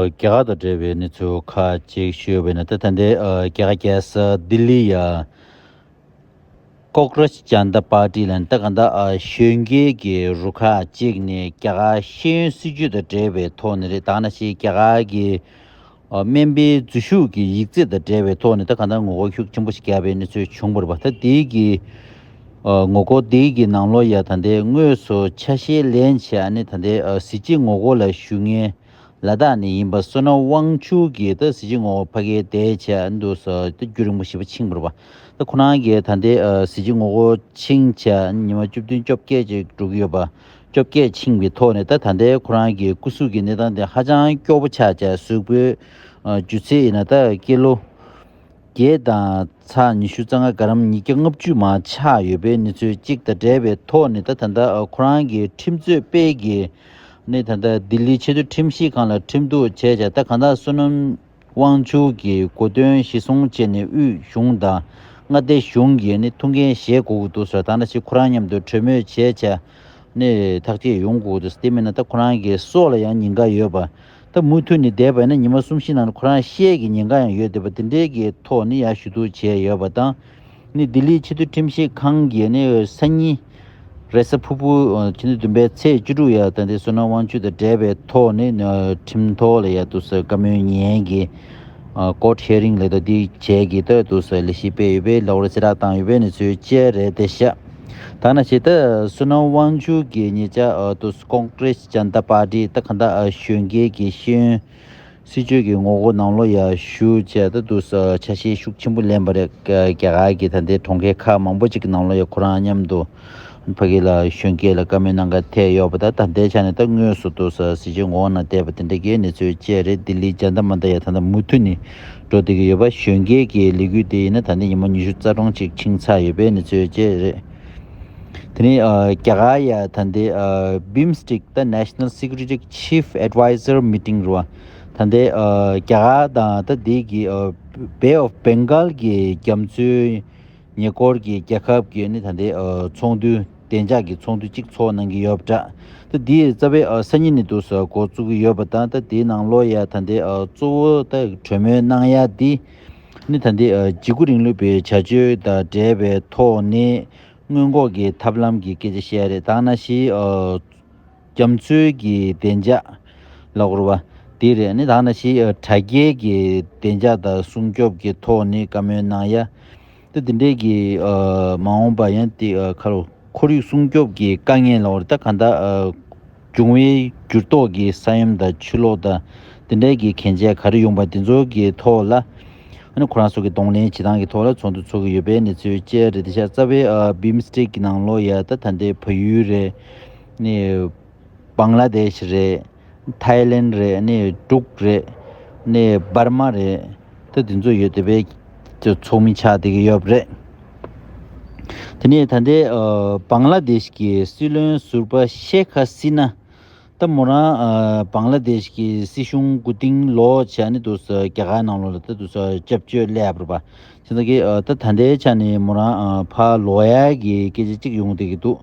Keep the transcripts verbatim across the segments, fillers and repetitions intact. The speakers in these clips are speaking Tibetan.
རྒྱ་གར་དང་འབྲེལ་བའི་གནས་ཚུལ་ཁག་ཅིག་ཞུས་པ་ཡིན་ན། ད་ད་ལྟའི་ཨ་རྒྱ་གར་རྒྱལ་ས་ལྡི་ལི་ཡ་ཀོག་རཱཇ་ཇན་ཏ་པར་ཏི་ལབ་ནས། ད་གང་ལྟར་ཨ་གཞོན་སྐྱེས་ཀྱི་རུ་ཁག་ཅིག་ནས་རྒྱ་གར་ཤེས་ཡོན་སྲིད་བྱུས་དང་འབྲེལ་བའི་ཐོག་ནས་རེད། ད་ག་ནང་བཞིན་རྒྱ་གར་གྱི་ཨ་སྨན་པའི་འཛུལ་ཞུགས་ཀྱི་ཡིག་ཚད་དང་འབྲེལ་བའི་ཐོག་ནས་ད་གང་ལྟར་ངོ་རྒོལ་ཤུགས་ཆེན་པོ་ཞིག་བརྒྱབ་པའི་གནས་ཚུལ་བྱུང་བ་རེད་པ། ད་དེའི་གི་ཨ་ངོ་རྒོལ་དེའི་གི་ནང་ལོགས་ཡ་ད་ལྟའི་དངོས་སུ་ཆ་ཤས་ལེན་བྱས་ནས། ད་ལྟའི་ཨ་གཟི་བརྗིད་ངོ་རྒོལ་ལ་ཞུགས་མཁན་ལ་དྭགས་ནས་ཡིན་པ་བསོད་ནམས་དབང་ཕྱུག་གིས་ད་གཟི་བརྗིད་ངོ་རྒོལ་ཕ་གིར་བསྡད་བྱས་འདུག་ཟེར། ད་རྒྱུན་རིང་པོ་ཞེ་པོ་ཕྱིན་པ་རེད་པ། ད་ཁོ་རང་གིས་ད་ལྟའི་ཨ་གཟི་བརྗིད་ངོ་རྒོལ་ཕྱིན་བྱས་ཉི་མ་བཅུ་བདུན་བཅོ་བརྒྱད་ཅིག་འགྲོ་གི་ཡོད་པ། བཅོ་བརྒྱད་ཕྱིན་པའི་ཐོག་ནས། ད་ད་ལྟའི་ཁོ་རང་གི་སྐུ་གཟུགས་ཀྱི་གནས་སྟངས་དེ་ཧ་ཅང་སྐྱོ་པོ་ཆགས་བྱས། གཟུགས་པོའི་ཨ་ལྗིད་ཚད་ཡིན་ན་ད་ཀི་ལོ་བརྒྱད་དང་ཚེག་ཉི་ཤུ་རྩ་ལྔ། ག་རམ་ཉིས་བརྒྱ་ལྔ་བཅུ་མར་ཆག་ཡོད་པའི་གནས་ཚུལ་གཅིག་དང་འབྲེལ་བའི་ཐོག་ནས། ད་ད་ལྟ་ཨ་ཁོ་རང་གི་ཁྲིམས་རྩོད་པས་ཀྱིས་ནི་ད་ལྟ་ལྡི་ལི་ཆེས་མཐོའི་ཁྲིམས་ཞིབ་ཁང་ལ་ཁྲིམས་གཏུག་བྱས་བྱས། ད་གང་ལྟར་བསོད་ནམས་དབང་ཕྱུག་གི་གོ་སྟོན་གཞིར་བཟུང་བྱས་ནས་དབུས་གཞུང་དང་མངའ་སྡེ་གཞུང་གིས་ནི་ཐུགས་འགན་བཞེས་དགོས་ཀྱི་འདུག་ཟེར། ད་ནང་བཞིན་ཁོ་རང་མཉམ་དུ་གྲོས་མོལ་བྱས་བྱས་ནས་ཐག་གཅོད་ཡོང་དགོས་ཀྱི་འདུག། དེ་མིན་ན་ད་ཁོ་རང་གི་སྲོག་ལ་ཡང་ཉེན་ཁ་ཡོད་པ། ད་མུ་མཐུད་ནས་བསྡད་པ་ཡིན་ན་ཉི་མ་གསུམ་བཞི་ནང་ཁོ་རང་བཤད་ཀྱི་ཉེན་ཁ་ཡང་ཡོད་བསྡད་པ། དེ་འདྲའི་གི་ཐོག་ནས་ཡར་ཞུ་གཏུག་བྱས་ཡོད་པ་དང་། ནི་ལྡི་ལི་ཆེས་མཐོའི་ཁྲིམས་ཞིབ་ཁང་གིས་ནི་སང་ཉིན་རེས་གཟའ་ཕུར་བུ་ཕྱི་ཟླ་བདུན་པའི་ཚེས་བཅུ་དྲུག་ཡ་ད་ལྟའི་བསོད་ནམས་དབང་ཕྱུག་དང་འབྲེལ་བའི་ཐོག་ནས་ཁྲིམས་ཐོག་ལ་ཡ་འདུག་ཟེར་བཀའ་མོལ་ཉན་གྱི་ཨ་court hearing་ལ་ད་འདི་བྱས་ཀྱི་ད་འདུག་ཟེར་ལས་གཞི་སྤེལ་ཡོད་པའི་ལོགས་རེ་གསལ་བསྒྲགས་བཏང་ཡོད་པའི་གནས་ཚུལ་བཅས་རེད་བསྡད་ཤག། ད་ནང་བཞིན་ད་བསོད་ནམས་དབང་ཕྱུག་གིས་ཉེ་ཆར་ཨ་འདུག་ཀོང་ཀྲེས་ཇན་ཏ་པར་ཏི་ད་ག་འདྲ་ཨ་གཞོན་སྐྱེས་ཀྱི་ཤེས་ཡོན་སྲིད་བྱུས་ཀྱི་ངོ་རྒོལ་ནང་ལོགས་ཡ་ཞུགས་བྱས། ད་འདུག་ས་ཆ་ཤས་ཤུགས་ཆེན་པོ་ལེན་པ་རེད། རྒྱ་གར་གྱི་ད་ལྟའི་གྲོང་ཁྱེར་ཁག་མང་པོ་ཅིག་གི་ནང་ལོགས་ཡ་ཁོ་རང་མཉམ་དུ་ཕ་གི་ལ་གཞོན་སྐྱེས་ལ་བཀའ་མོལ་གནང་ག་ཐད་ཡོད་པ། ད་ད་ལྟའི་ཆ་ནས་ད་དངོས་སུ་འདུག་ས་གཟི་བརྗིད་ངོ་རྒོལ་ནང་བསྡད་པ་དེ་འདྲ་གི་གནས་ཚུལ་བཅས་རེད། ལྡི་ལི་ཇན་ཏ་མན་ཏ་ཡ་ད་ལྟ་མུ་མཐུད་ནས་འགྲོ་བསྡད་ཀྱི་ཡོད་པ། གཞོན་སྐྱེས་ཀྱི་ལས་འགུལ་དེ་ཡིན་ན་ད་ལྟ་ཉི་མ་ཉི་ཤུ་རྩ་གྲངས་ཅིག་ཕྱིན་ཚར་ཡོད་པའི་གནས་ཚུལ་བཅས་རེད། དེ་ནས་ཨ་རྒྱ་གར་ཡ་ད་ལྟའི་ཨ་བིམ་སྟེག་ད་National Security Chief Advisor Meeting་རུ་བ། ད་ལྟའི་ཨ་རྒྱ་གར་དང་ད་ལྟའི་གི་ཨ་Bay of Bengal་གི་རྒྱ་མཚོའི་ཉེ་འཁོར་གྱི་རྒྱལ་ཁབ་ཀྱི་ནི་ད་ལྟའི་ཨ་ཚོགས་འདུ་བདེ་འཇགས་ཀྱི་ཚོགས་འདུ་གཅིག་ཚོགས་གནང་གི་ཡོད་པ་འདྲ། ད་དེའི་རྩ་བའི་ཨ་སང་ཉིན་ནས་འདུག་ས་འགོ་བཙུགས་ཀྱི་ཡོད་པ་དང་། ད་དེའི་ནང་ལོགས་ཡ་ད་ལྟའི་ཨ་གཙོ་བོ་ད་གྲོས་མོལ་གནང་ཡ་འདི་ནི་ད་ལྟའི་ཨ་འཇིགས་སྐུལ་རིང་ལུགས་པའི་བྱ་སྤྱོད་དང་འབྲེལ་བའི་ཐོག་ནས། སྔོན་འགོག་གི་ཐབས་ལམ་གྱི་སྐད་ཆ་བཤད་རེད། ད་ནང་བཞིན་ཨ་རྒྱ་མཚོའི་གི་བདེ་འཇགས་ལབ་དགོས་རེད་པ། དེ་རེད། ཨ་ནི་ད་ནང་བཞིན་ཨ་དྲ་རྒྱའི་གི་བདེ་འཇགས་དང་སྲུང་སྐྱོབ་ཀྱི་ཐོག་ནས་བཀའ་མོལ་གནང་ཡ། ད་དེ་འདྲའི་གི་ཨ་མ་འོངས་པ་ཡང་དེ་ཨ་ཁ་ལོ་ཁོར་ཡུག་སྲུང་སྐྱོབ་ཀྱི་དཀའ་ངལ་ལབ་དགོས་རེད། ད་གང་ལྟར་ཨ་འབྱུང་བའི་འགྱུར་ལྡོག་གི་ས་ཡོམ་དང་ཆུ་ལོག་དང་དེ་འདྲའི་གི་གན་རྒྱ་ག་རེ་ཡོང་པ་དེ་ཚོ་གི་ཐོག་ལ། ཨ་ནི་ཁོ་རང་ཚོ་གི་གདོང་ལེན་བྱེད་སྟངས་ཀྱི་ཐོག་ལ་ཚོགས་འདུ་ཚོགས་ཀྱི་ཡོད་པའི་གནས་ཚུལ་བཅས་རེད་དེ་ཤག། རྩ་བའི་ཨ་བིམ་སྟེག་གི་ནང་ལོགས་ཡ་ད་ད་ལྟའི་བལ་ཡུལ་རེད། ནི་བང་ལ་དེཤ་རེད། ཐའི་ལེན་རེད། ནི་འབྲུག་རེད། ནི་འབར་མ་རེད། ད་དེ་ཚོ་ཡོད་བསྡད་པའི་ཚོགས་མི་ཆགས་བསྡད་ཀྱི་ཡོད་པ་རེད། དེ་ནས་ད་ལྟའི་ཨ་བང་ལ་དེཤ་གི་སྲིད་བློན་ཟུར་པ་ཤེ་ཁ་སི་ན། ད་མོ་རང་ཨ་བང་ལ་དེཤ་གི་སྲིད་གཞུང་མགོ་རྟིང་སློག་བྱས་ནས་འདུག་ས་རྒྱ་གར་ནང་ལོགས་ལ་ད་འདུག་ས་སྐྱབས་བཅོལ་སླེབས་པ་རེད་པ། བྱས་ཙང་གི་ཨ་ད་ད་ལྟའི་ཆ་ནས་མོ་རང་ཨ་ཕར་ལོག་ཡག་གི་སྐད་ཆ་གཅིག་ཡོང་བསྡད་ཀྱི་འདུག།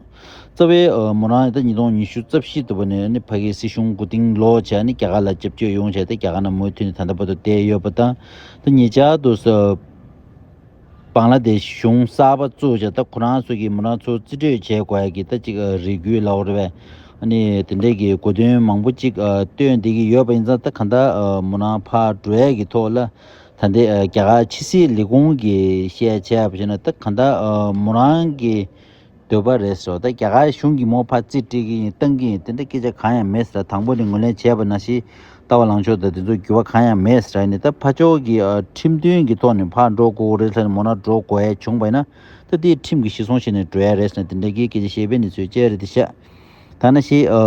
རྩ་བའི་ཨ་མོ་རང་ད་ཉིས་སྟོང་ཉི་ཤུ་རྩ་བཞི་ལོ་ནས་ནི་ཕ་གིའི་སྲིད་གཞུང་མགོ་རྟིང་སློག་བྱས་ནས་རྒྱ་གར་ལ་སྐྱབས་བཅོལ་ཡོང་བྱས་ཏེ་རྒྱ་གར་ནང་མུ་མཐུད་ནས་ད་ལྟ་བར་དུ་བསྡད་ཡོད་པ་དང་། ད་ཉེ་ཆར་དུ་ས་བང་ལ་དེཤ་གཞུང་གསར་པ་བཙུགས་བྱས་ད་ཁོ་རང་ཚོ་གིས་མོ་རང་ཚོ་རྩིས་སྤྲོད་བྱེད་དགོས་ཡ་གི་ད་ཅིག་ཨ་རེ་སྐུལ་ལབ་དགོས་རེད་པས། ཨ་ནི་དེ་འདྲས་ཀྱི་གོ་དོན་མང་པོ་ཅིག་ཨ་བཏོན་བསྡད་ཀྱི་ཡོད་པ་ཡིན་ཙང་། ད་གང་ལྟར་ཨ་མོ་རང་ཕར་འགྲོ་ཡ་གི་ཐོག་ལ་ད་ལྟའི་ཨ་རྒྱ་གར་ཕྱི་སྲིད་ལས་ཁུངས་ཀྱིས་བཤད་བྱས་པ་བྱས་ན། ད་གང་ལྟར་ཨ་མོ་རང་གི་འདོད་པ་རེད་ཟེར་བ། ད་རྒྱ་གར་གཞུང་གིས་མོ་ཕར་རྩིས་སྤྲད་ཀྱི་ཡིན། བཏང་གི་ཡིན། དེ་འདྲ་སྐད་ཆ་གང་ཡང་མེད་ཟེར། དང་པོ་ནས་ངོས་ལེན་བྱས་པ་ནང་བཞིན་ལྟ་བ་ལངས་ཕྱོགས་དང་དེ་ཚོ་འགྱུར་བ་གང་ཡང་མེད་ཟེར་ནས། ད་ཕར་ཕྱོགས་ཀྱི་ཨ་ཁྲིམས་མཐུན་གྱི་ཐོག་ནས་ཕར་འགྲོ་དགོས་རེད་ཟེར་ནས་མོ་རང་འགྲོ་དགོས་ཡ་བྱུང་པ་ཡིན་ན། ད་དེ་ཁྲིམས་ཀྱི་གཞི་བཟུང་བྱས་ནས་འགྲོ་ཡ་རེད་ཟེར་ནས་དེ་འདྲ་གི་སྐད་ཆ་བཤད་པའི་གནས་ཚུལ་བཅས་རེད་དེ་ཤག། ད་ནང་བཞིན་ཨ་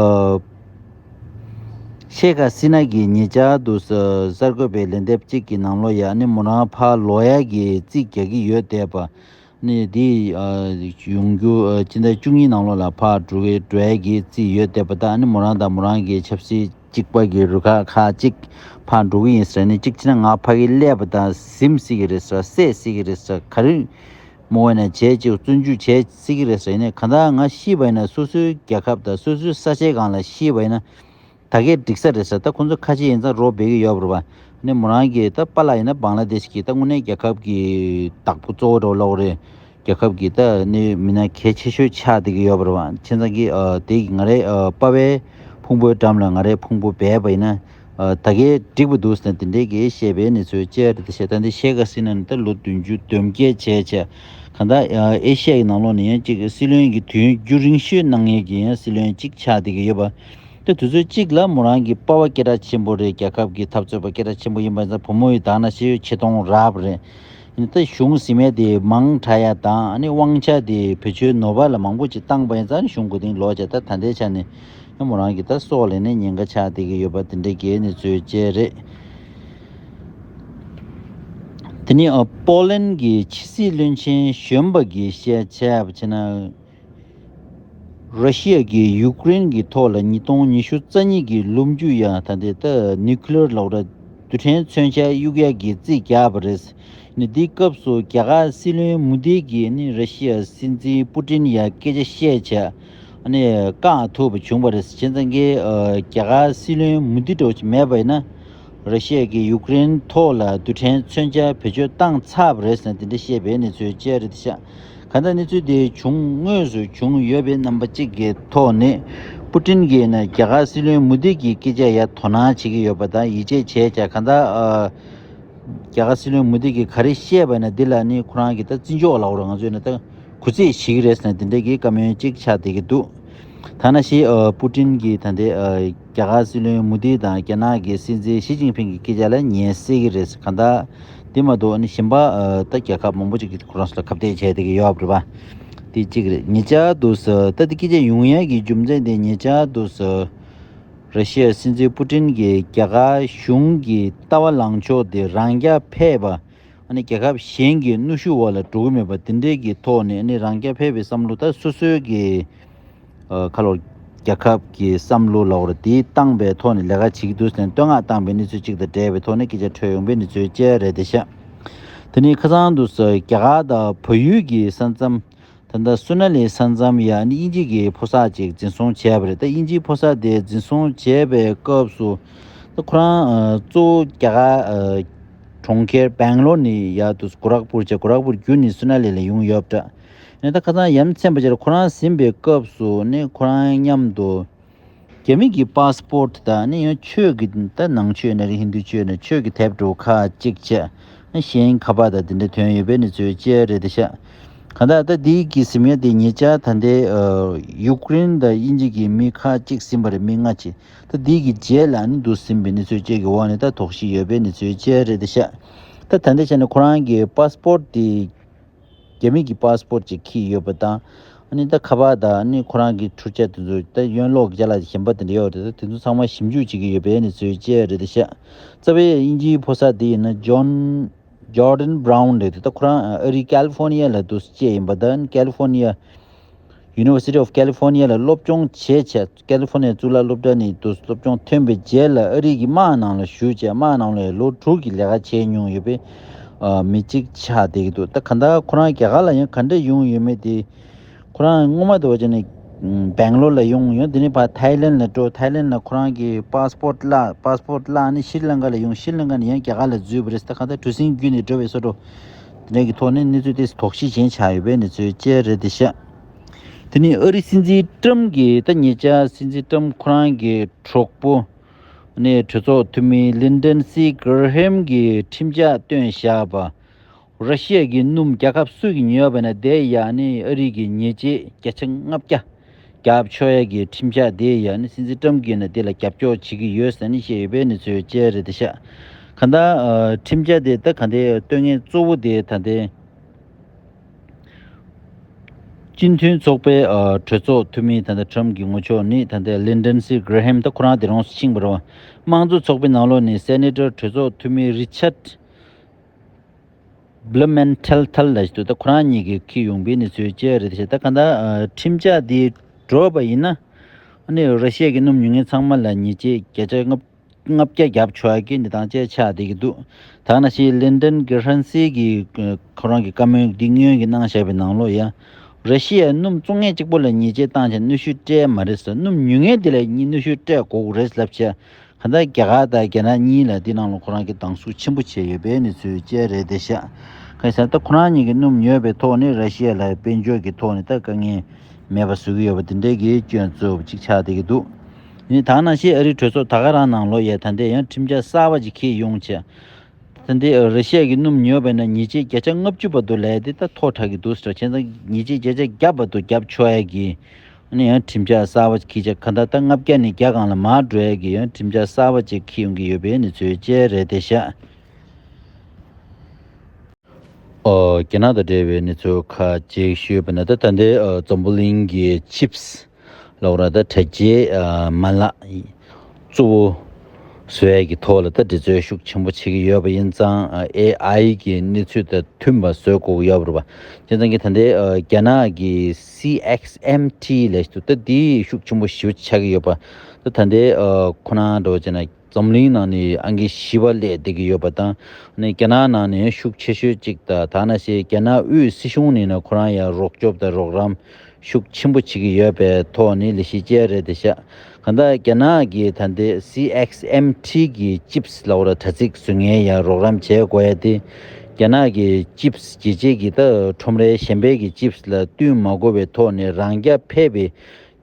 ཤེ་ཁ་སི་ན་གིས་ཉེ་ཆར་དུ་ས་གསར་འགོད་པའི་ལན་འདེབས་གཅིག་གི་ནང་ལོགས་ཡ་ནི་མོ་རང་ཕར་ལོག་ཡ་གི་རྩིས་རྒྱག་གི་ཡོད་བསྡད་པ། ནི་དེ་ཨ་ཡོང་རྒྱུ་ཨ་སྤྱི་ཟླ་བཅུ་གཉིས་ནང་ལོགས་ལ་ཕར་འགྲོ་གི་འགྲོ་ཡ་གི་རྩིས་ཡོད་བསྡད་པ་དང་། ནི་མོ་རང་དང་མོ་རང་གི་ཆབ་སྲིད་གཅིག་པ་གི་རུ་ཁག་ཁག་ཅིག་ཕར་འགྲོ་གི་ཡིན་ཟེར་ནས། གཅིག་བྱས་ན་ང་ཕ་གི་སླེབས་པ་དང་ཟིན་སྲིད་ཀྱི་རེད་ཟེར། བསད་སྲིད་ཀྱི་རེད་ཟེར། ག་རེ་མོ་བས་ན་བྱས་ཅིག་བཙོན་འཇུག་བྱས་སྲིད་ཀྱི་རེད་ཟེར་ནས། གང་ལྟར་ང་ཤི་བ་ཡིན་ན་སོ་སོའི་རྒྱལ་ཁབ་དང་སོ་སོའི་ས་ཆའི་སྒང་ལ་ཤི་བ་ཡིན་ན། ད་ ད་གས་འགྲིག་ས་རེད་ཟེར། ད་ཁོང་ཚོ་ཁ་ཆེ་ཡིན་ཙང་རོགས་འབད་གི་ཡོད་པ་རེད་པ། ནི་མོ་རང་གི་ད་པཱ་ལགས་ཡིན་ན་བང་ལ་དེཤ་གི་ད་དངོས་གནས་རྒྱལ་ཁབ་ཀྱི་བདག་པོ་གཙོ་བོ་འདྲ་བོ་ལབ་དགོས་རེད། རྒྱལ་ཁབ་ཀྱི་ད་ནི་མི་སྣ་གལ་ཆེ་ཤོས་ཆགས་བསྡད་ཀྱི་ཡོད་པ་རེད་པ། བྱས་ཙང་གི་ཨ་དེ་གི་ང་རའི་ཨ་པ་ཕའི་ཕུང་པོའི་འགྲམ་ལ་ང་རའི་ཕུང་པོ་སྦས་པ་ཡིན་ན། ཨ་ད་གས་འགྲིག་པ་འདུག་ཟེར་ནས་དེ་འདྲའི་གི་བཤད་པའི་གནས་ཚུལ་བཅས་རེད། དེ་བཤད་ད་འདི་བཤད་ག་ཟིན་ན་ནི་ད་ལོ་བདུན་ཅུ་དོན་བརྒྱད་བྱས་བྱས། གང་ལྟར་ཨ་ཨེ་ཤི་ཡ་ཡི་ནང་ལོགས་ནས་ཡང་གཅིག་སྲིད་བློན་གྱི་དུས་ཡུན་རྒྱུན་རིང་ཤོས་གནང་མཁན་གྱི་ཡང་སྲིད་བློན་གཅིག་ཆགས་བསྡད་ཀྱི་ཡོད་པ། ད་དུས་ཚོད་གཅིག་ལ་མོ་རང་གི་པ་ཕ་སྐད་གྲགས་ཆེན་པོ་རེད། རྒྱལ་ཁབ་ཀྱི་འཐབ་རྩོད་པ་སྐད་གྲགས་ཆེན་པོ་ཡིན་པ་ཡིན་ཙང་བུ་མོ་ཡི་དག་ན་ཤེས་ཡོན་ཆེ་མཐོང་རག་པ་རེད། ཡིན་ད་གཞུང་ཟིན་མེད་དེ་མང་དྲགས་ཡ་དང་ཨ་ནི་དབང་ཆ་དེ་བེད་སྤྱོད་ནོར་བ་ལ་མང་པོ་ཅིག་བཏང་པ་ཡིན་ཙང་ཨ་ནི་གཞུང་མགོ་རྟིང་ལོག་བྱས། ད་ད་ལྟའི་ཆ་ནས་ཡང་མོ་རང་གི་ད་སྲོག་ལ་ནི་ཉེན་ཁ་ཆགས་བསྡད་ཀྱི་ཡོད་པ་དེ་འདྲའི་གི་གནས་ཚུལ་བཅས་རེད། དེ་ནས་ཨ་པོ་ལན་གྱི་ཕྱི་སྲིད་བློན་ཆེན་གཞོན་པ་གིས་བཤད་བྱས་པ་བྱས་ན། ར་ཤི་ཡ་གིས་ཡུཀ་རེན་གྱི་ཐོག་ལ་ཉིས་སྟོང་ཉི་ཤུ་རྩ་གཉིས་ཀྱི་ལོ་མཇུག་ཡ་ད་ལྟའི་ད་ནིའུ་ཀི་ལི་ཡར་ལབ་ར་རྡུལ་ཕྲན་མཚོན་ཆ་གཡུག་ཡག་གི་རྩིས་རྒྱག་པ་རེད། ནི་འདིའི་སྐབས་སུ་རྒྱ་གར་སྲིད་བློན་མུ་དྷི་གིས་ནི་ར་ཤི་ཡ་སྲིད་འཛིན་པུ་ཏིན་ཡ་སྐད་ཆ་བཤད་བྱས་ནི་བཀག་ཐུབ་པ་བྱུང་བ་རེད། བྱས་ཙང་གི་ཨ་རྒྱ་གར་སྲིད་བློན་མུ་དྷི་འདྲ་བོ་ཅིག་མེད་པ་ཡིན་ན། ར་ཤི་ཡ་གིས་ཡུཀ་རེན་ཐོག་ལ་རྡུལ་ཕྲན་མཚོན་ཆ་བེད་སྤྱོད་བཏང་ཚར་བ་རེད་ཟེར་ནས་དེ་འདྲ་བཤད་པའི་གནས་ཚུལ་བཅས་རེད་ཤག་གང་ལྟར་གནས་ཚུལ་དེ་བྱུང་དངོས་སུ་བྱུང་ཡོད་པའི་རྣམ་པ་གཅིག་གི་ཐོག་ནས་པུ་ཏིན་གྱིས་ནི་རྒྱ་གར་སྲིད་བློན་མུ་དྷི་གི་སྐད་ཆ་ཡ་དོ་སྣང་བྱེད་ཀྱི་ཡོད་པ་དང་ཡིད་ཆེས་བྱས་ཀྱང་། གང་ལྟར་ཨ་རྒྱ་གར་སྲིད་བློན་མུ་དྷི་གིས་ག་རེ་བཤད་པ་ཡིན་ན་འདི་ལ་ནི་ཁོ་རང་གིས་ད་བརྩི་འཇོག་ལབ་དགོས་རེད། ང་ཚོས་ནི་ད་གུས་བརྩི་བྱེད་ཀྱི་རེད་ཟེར་ནས་དེ་འདྲའི་གི་བཀའ་མོལ་གཅིག་ཆགས་བསྡད་ཀྱི་འདུག་ཐ་ན་ཤི་ཨ་པུ་ཏིན་གྱིས་ད་ལྟའི་ཨ་རྒྱ་གར་སྲིད་བློན་མུ་དྷི་དང་རྒྱ་ནག་གི་སྲིད་འཛིན་ཞི་ཅིན་ཕིང་གི་སྐད་ཆ་ལ་ཉན་སྲིད་ཀྱི་རེད། གང་ལྟར་དེ་མ་གཏོགས་ནི་གཞན་པ་ཨ་ད་རྒྱལ་ཁབ་མང་པོ་ཅིག་གིས་ཁོ་རང་ཚོ་ལ་ཁ་གཏད་བྱས་བསྡད་ཀྱི་ཡོད་པ་རེད་པ། དེ་གཅིག་རེད། ཉེ་ཆར་དུ་ས་ད་དེ་སྐད་ཆ་ཡོང་ཡག་གི་རྒྱུ་མཚན་དེ་ཉེ་ཆར་དུ་ས་ར་ཤི་ཡ་སྲིད་འཛིན་པུ་ཏིན་གྱིས་རྒྱ་གར་གཞུང་གི་ལྟ་བ་ལངས་ཕྱོགས་དེ་རང་རྐྱ་འཕེར་བ། ཨ་ནི་རྒྱལ་ཁབ་གཞན་གྱི་གནོན་ཤུགས་འོག་ལ་འགྲོ་གི་མེད་པ་དེ་འདྲའི་གི་ཐོག་ནས་ཨ་ནི་རང་རྐྱ་འཕེར་བའི་བསམ་བློ་ད་སོ་སོའི་གི་ཨ་ཁ་ལོ་རྒྱལ་ཁབ་ཀྱི་བསམ་བློ་ལབ་དགོས་རེད། དེ་བཏང་པའི་ཐོག་ནས་ལས་ཀ་བྱེད་ཀྱི་འདུག་ཟེར་ནས་བསྟོད་བསྔགས་བཏང་པའི་གནས་ཚུལ་གཅིག་དང་འབྲེལ་བའི་ཐོག་ནས་སྐད་ཆ་འཕྲོས་ཡོང་པའི་གནས་ཚུལ་བཅས་རེད་དེ་ཤག་དེ་ནས་ཁ་སང་དུ་ས་རྒྱ་གར་དང་བལ་ཡུལ་གྱི་ས་མཚམས། ད་ལྟ་སུ་ན་ལིའི་ས་མཚམས་ཡ་ནི་དབྱིན་ཇི་གི་ཕོ་གསར་ཅིག་འཛིན་བཟུང་བྱས་པ་རེད། ད་དབྱིན་ཇིའི་ཕོ་གསར་དེ་འཛིན་བཟུང་བྱས་པའི་སྐབས་སུ་ད་ཁོ་རང་ཨ་གཙོ་བོ་རྒྱ་གར་ཨ་གྲོང་ཁྱེར་སྦེང་ལོར་ནས་ཡར་དུ་གོ་རག་པུར་བྱས། གོ་རག་པུར་བརྒྱུད་ནས་སུ་ན་ལི་ལ་ཡོང་ཡོད་པ་འདྲ། ཡང་ད་ཁ་སང་ཡ་མཚན་པ་ཅིག་ལ་ཁོ་རང་ཟིན་པའི་སྐབས་སུ་ནི་ཁོ་རང་མཉམ་དུ། རྒྱ་མི་གི་པཱ་སི་པོར་ཊི་དང་ནི་ཡང་ཆོས་ཀྱི་ད་ནང་ཆོས་ན་རེད། ཧིན་དུ་ཆོས་ན་ཆོས་ཀྱི་དེབ་འདྲ་བོ་ཁག་ཅིག་བྱས། གཞན་ཁ་པར་དང་དེ་འདྲ་ཐོན་ཡོད་པའི་གནས་ཚུལ་བཅས་རེད་དེ་ཤག་གང་ལྟར་ད་འདི་གི་ཟིན་ཡ་དེ་ཉེ་ཆར་ད་ལྟའི་ཨ་ཡུཀ་རེན་དང་དབྱིན་ཇི་གི་མི་ཁག་ཅིག་ཟིན་པ་རེད། མི་ལྔ་ཅིག་ད་འདི་གི་རྗེས་ལ་ནི་འདུག་ཟིན་པའི་གནས་ཚུལ་བཅས་ཀྱི་འོག་ནས་ད་དོགས་གཞི་ཡོད་པའི་གནས་ཚུལ་བཅས་རེད་དེ་ཤག་ད་ད་ལྟའི་ཆ་ནས་ཁོ་རང་གི་པཱ་སི་པོར་ཊི་དེ། རྒྱ་མི་གི་པཱ་སི་པོར་ཊི་ཅིག་འཁྱེར་ཡོད་པ་དང་། ཨ་ནི་ད་ཁ་པར་དང་ཨ་ནི་ཁོ་རང་གི་འཕྲུལ་ཆས་དེ་ཚོ་ད་གཡོན་ལོགས་ཀྱི་ཅ་ལག་གཞན་པ་དེ་འདྲ་ཡོད་རེད། ད་དེ་ཚོ་ཚང་མ་ཞིབ་འཇུག་བྱེད་ཀྱི་ཡོད་པའི་གནས་ཚུལ་བཅས་རེད་དེ་ཤག་རྩ་བའི་དབྱིན་ཇིའི་ཕོ་གསར་དེ་ཡིན་ན་ཇོན། ཇོར་ཌན་བྷ་རའུན་རེད་དེ། ད་ཁོ་རང་ཨ་རི་ཀ་ལི་ཧྥོ་ནི་ཡ་ལ་འདུག་སེ་སྐྱེས་ཡིན་པ་དང་ཀ་ལི་ཧྥོ་ནི་ཡ། University of California ལ་སློབ་སྦྱོང་བྱས་བྱས། ཀ་ལི་ཧྥོ་ནི་ཡ་གཙུག་ལག་སློབ་གྲྭ་ནས་དུ་སློབ་སྦྱོང་ཐོན་པའི་རྗེས་ལ་ཨ་རི་གི་དམག་ནང་ལ་ཞུགས་བྱས། དམག་ནང་ལ་ལོ་དྲུག་གི་ལས་ཀ་བྱས་མྱོང་ཡོད་པའི་ཨ་མི་གཅིག་ཆགས་བསྡད་ཀྱི་འདུག་ད་ག་ད་ཁོ་རང་རྒྱ་གར་ལ་ཡང་ག་འདྲ་ཡོང་ཡོད་མེད་དེ། ཁོ་རང་སྔོན་མ་དུ་བ་ཅན་ནས་སྦེང་ལོར་ལ་ཡོང་ཡོང་། དེ་ནས་ཕར་ཐའི་ལན་ལ་འགྲོ། ཐའི་ལན་ལ་ཁོ་རང་གི་པཱ་སི་པོར་ཊི་བརླག་པཱ་སི་པོར་ཊི་བརླག་ནས་ཤྲི་ལང་ཀ་ལ་ཡོང་། ཤྲི་ལང་ཀ་ནས་ཡང་རྒྱ་གར་ལ་འཛུལ་བ་རེད། ད་ག་ད་གྲུ་གཟིངས་བརྒྱུད་ནས་འགྲོ་བའི་བཟོ་འདྲ། དེ་འདྲ་གི་ཐོག་ནས་གནས་ཚུལ་དེ་དོགས་གཞི་ཅན་ཆགས་ཡོད་པའི་གནས་ཚུལ་བཅས་རེད་དེ་ཤག་དེ་ནས་ཨ་རི་སྲིད་འཛིན་ཏྲམ་གྱིས་ད་ཉེ་ཆར་སྲིད་འཛིན་ཏྲམ་ཁོ་རང་གི་གྲོགས་པོ་ནས་གྲོས་ཚོགས་འཐུས་མི་ལིན་ཌན་སི་གྷི་ར་ཧེམ་གྱིས་ཁྲིམས་འཆར་བཏོན་བཞག་པ། ར་ཤི་ཡ་གི་སྣུམ་རྒྱལ་ཁབ་སུ་གིས་ཉོས་པ་ན་དེ་ཡ་ནི་ཨ་རི་གི་ཉེས་ཆད་བརྒྱ་ཆ་ལྔ་བརྒྱ་རྒྱབ་ཆོག་ཡ་གི་ཁྲིམས་འཆར་དེ་ཡ་ནི་སྲིད་འཛིན་ཏྲམ་གྱིས་ནི་དེ་ལ་རྒྱབ་སྐྱོར་བྱེད་ཀྱི་ཡོད་ཟེར་ནས་བཤད་ཡོད་པའི་གནས་ཚུལ་བཅས་རེད་དེ་ཤག་གང་ལྟར་ཨ་ཁྲིམས་འཆར་དེ་ད་གང་ལྟར་བཏོན་མཁན་གཙོ་བོ་དེ་ད་ལྟའི། སྤྱི་མཐུན་ཚོགས་པའི་ཨ་གྲོས་ཚོགས་འཐུས་མི་ད་ལྟ་ཁྲམ་གྱི་ངོ་ཕྱོགས་ནི་ད་ལྟ་ལིན་ཌན་སི་གྷི་ར་ཧེམ། ད་ཁོ་རང་དེ་རིང་ཕྱིན་པ་རེད་པ། དམངས་གཙོ་ཚོགས་པའི་ནང་ལོགས་ནས་སེ་ནེ་ཊར་གྲོས་ཚོགས་འཐུས་མི་རི་ཆར་ཌི་བྷི་ལ་མན་ཐལ་ཐལ་ལ་ཞིག་འདུག་ད་ཁོ་རང་གཉིས་ཀྱིས་འཁྱེར་ཡོང་པའི་གནས་ཚུལ་བཅས་རེད་ཤག་ད་གང་ལྟར་ཨ་ཁྲིམས་འཆར་འདི་འགྲོ་བ་ཡིན་ན། ཨ་ནི་ར་ཤི་ཡ་གི་སྣུམ་ཉོ་མཁན་ཚང་མ་ལ་ཉེས་ཆད་བརྒྱ་ཆ་ལྔ་ལྔ་བརྒྱ་རྒྱབ་ཆོག་ཡ་གི་གནས་སྟངས་བཅས་ཆགས་བསྡད་ཀྱི་འདུག་ད་ནང་བཞིན་ལིན་ཌན་གྷི་རན་སི་གི་ཁོ་རང་གི་བཀའ་མོལ་འདི་སྔོན་གྱི་གནང་བཞག་པའི་ནང་ལོགས་ཡ། ར་ཤི་ཡ་སྣུམ་བཙོང་མཁན་གཅིག་པོ་ལ་ཉེས་ཆད་བཏང་བྱས་གནོན་ཤུགས་སྤྲད་མ་རེད་ཟེར། སྣུམ་ཉོ་མཁན་དེ་ལ་གནོན་ཤུགས་སྤྲད་དགོས་རེད་ལབ་བྱས། གང་ལྟར་རྒྱ་གར་དང་རྒྱ་ནག་གཉིས་ལ་འདི་ནང་ལ་ཁོ་རང་གིས་སྡང་ཟུག་ཆེན་པོ་བྱས་ཡོད་པའི་གནས་ཚུལ་བཅས་རེད་བསྡད་ཤག་གང་ཡིན་ཟེར་ན་ད་ཁོ་རང་གཉིས་ཀྱིས་སྣུམ་ཉོས་པའི་ཐོག་ནས་ར་ཤི་ཡ་ལ་དཔལ་འབྱོར་གྱི་ཐོག་ནས་ད་དཀའ་ངལ་མེད་པ་བཟོ་གི་ཡོད་པ་དེ་འདྲའི་གི་སྐྱོན་གཙོ་བོ་གཅིག་ཆགས་བསྡད་ཀྱི་འདུག་ཡིན་ད་ག་ནང་བཞིན་ཨ་རིའི་གྲོས་ཚོགས་ད་ག་རང་ནང་ལོགས་ཡ་ད་ལྟའི་ཡང་ཁྲིམས་འཆར་གསར་པ་ཅིག་འཁྱེར་ཡོང་བྱས། ད་ལྟའི་ར་ཤི་ཡ་གི་སྣུམ་ཉོས་པ་ཡིན་ན་ཉེས་ཆད་བརྒྱ་ཆ་ལྔ་བཅུ་བར་དུ་ལས་དེ་ད་མཐོ་དྲགས་ཀྱི་འདུག་ཟེར། བྱས་ཙང་ཉེས་ཆད་བརྒྱ་ཆ་བརྒྱ་བར་དུ་བརྒྱབ་ཆོག་ཡ་གི་ཨ་ནི་ཡང་ཁྲིམས་འཆར་གསར་པ་ཅིག་འཁྱེར་བྱས། གང་ལྟར་ད་ལྔ་བརྒྱ་ནས་བརྒྱ་སྒང་ལ་མར་འགྲོ་ཡ་གི་ཡང་ཁྲིམས་འཆར་གསར་པ་ཅིག་འཁྱེར་ཡོང་གི་ཡོད་པའི་གནས་ཚུལ་བཅས་རེད་བསྡད་ཤག་ཨོ། རྒྱ་ནག་དང་འབྲེལ་བའི་གནས་ཚུལ་ཁག་ཅིག་ཞུས་པ་ན་ད་ད་ལྟའི་ཨོ་འཛམ་བུ་གླིང་གི་ཆིབས་ལབ་ར་ད་དྲ་རྒྱའི་ཨ་མ་ལག་གཙོ་བོ་བཟོ་ཡས་ཀྱི་ཐོག་ལ་ད་འགྲན་རྩོད་ཤུགས་ཆེན་པོ་བྱེད་ཀྱི་ཡོད་པ་ཡིན་ཙང་ཨ་ཨེ་ཨའི་གི་གནས་ཚུལ་དང་མཐུན་པ་བཟོ་དགོས་ཀྱི་ཡོད་པ་རེད་པ། བྱས་ཙང་གི་ད་ལྟའི་ཨ་རྒྱ་ནག་གི་སི་ཨེགས་ཨེམ་ཊི་ལབ་ཞིག་འདུག་ད་འདི་ཤུགས་ཆེན་པོ་ཞེ་པོ་ཆགས་ཀྱི་ཡོད་པ། ད་ད་ལྟའི་ཨ་ཁོ་ན་འགྲོ་བྱས་ན། འཛམ་གླིང་ནང་ནས་ཨང་ཀི་བཞི་པ་སླེབས་བསྡད་ཀྱི་ཡོད་པ་དང་། ནས་རྒྱ་ནག་ནང་ནས་ཤུགས་ཆེ་ཤོས་གཅིག་དང་། ད་ནང་བཞིན་རྒྱ་ནག་དབུས་སྲིད་གཞུང་ནས་ན་ཁོ་རང་ཡང་རོགས་སྐྱོབ་དང་རོགས་རམ་ཤུགས་ཆེན་པོ་བྱེད་ཀྱི་ཡོད་པའི་ཐོག་ནས་ལས་གཞི་བཅས་རེད་བསྡད་ཤག་གང་ལྟར་རྒྱ་ནག་གི་ད་ལྟའི་སི་ཨེགས་ཨེམ་ཊི་གི་ཅིབས་ལབ་ར་དྲ་ཚིགས་བཟོ་མཁན་ཡང་རོགས་རམ་བྱེད་དགོས་ཡ་དེ། རྒྱ་ནག་གི་ཅིབས་རྒྱལ་སྤྱི་གི་ད་ཁྲོམ་རའི་གཞན་པའི་གི་ཅིབས་ལ་བསྟུན་མ་དགོས་པའི་ཐོག་ནས་རང་རྐྱ་འཕེར་བའི་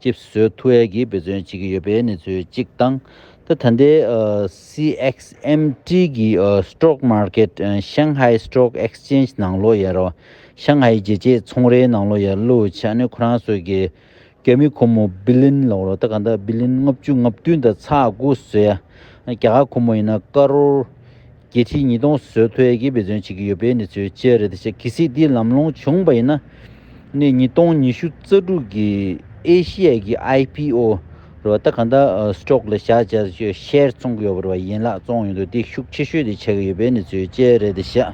ཅིབས་བཟོ་ཐུབ་ཡས་ཀྱི་འབད་བརྩོན་བྱེད་ཀྱི་ཡོད་པའི་གནས་ཚུལ་གཅིག་དང་། ད་ད་ལྟའི་ཨ་སི་ཨེགས་ཨེམ་ཊི་གི་ཨ་སི་ཊོག་མར་ཀེཊ་ཨ་ཤང་ཧའི་སི་ཊོག་ཨེགས་ཅེན་ཇི་ནང་ལོགས་ཡ་རོ། ཤང་ཧའི་རྒྱལ་སྤྱིའི་ཚོང་རའི་ནང་ལོགས་ཡ་བླུགས་བྱས་ནས་ཁོ་རང་ཚོ་གི་རྒྱ་མི་ཁོ་མོ་བི་ལིན་ལབ་རོ། ད་ག་ད་བི་ལིན་ལྔ་བཅུ་ང་བདུན་དང་ཚེག་དགུ་བཟོ་ཡ། རྒྱ་གར་ཁོ་མོ་ཡིན་ན་ཀ་རོར་བརྒྱད་ཁྲི་ཉིས་སྟོང་བཟོ་ཐུབ་ཡས་ཀྱི་འབད་བརྩོན་བྱེད་ཀྱི་ཡོད་པའི་གནས་ཚུལ་བཅས་རེད། དེ་བཞིན་གལ་སྲིད་འདི་ལམ་ལྷོང་བྱུང་བ་ཡིན་ན། ནས་ཉིས་སྟོང་ཉི་ཤུ་རྩ་དྲུག་གི་ཨེ་ཤི་ཡ་གི་ཨའི་པི་ཨོ་རེད་བ། ད་ག་ད་ཨ་སི་ཊོག་ལ་བཞག་བྱས་ཤེར་བཙོང་གི་ཡོད་པ་རེད་བ། ཡན་ལག་བཙོང་ཡོང་དུས་འདི་ཤུགས་ཆེ་ཤོས་དེ་ཆགས་ཀྱི་ཡོད་པའི་གནས་ཚུལ་བཅས་རེད་བསྡད་ཤག་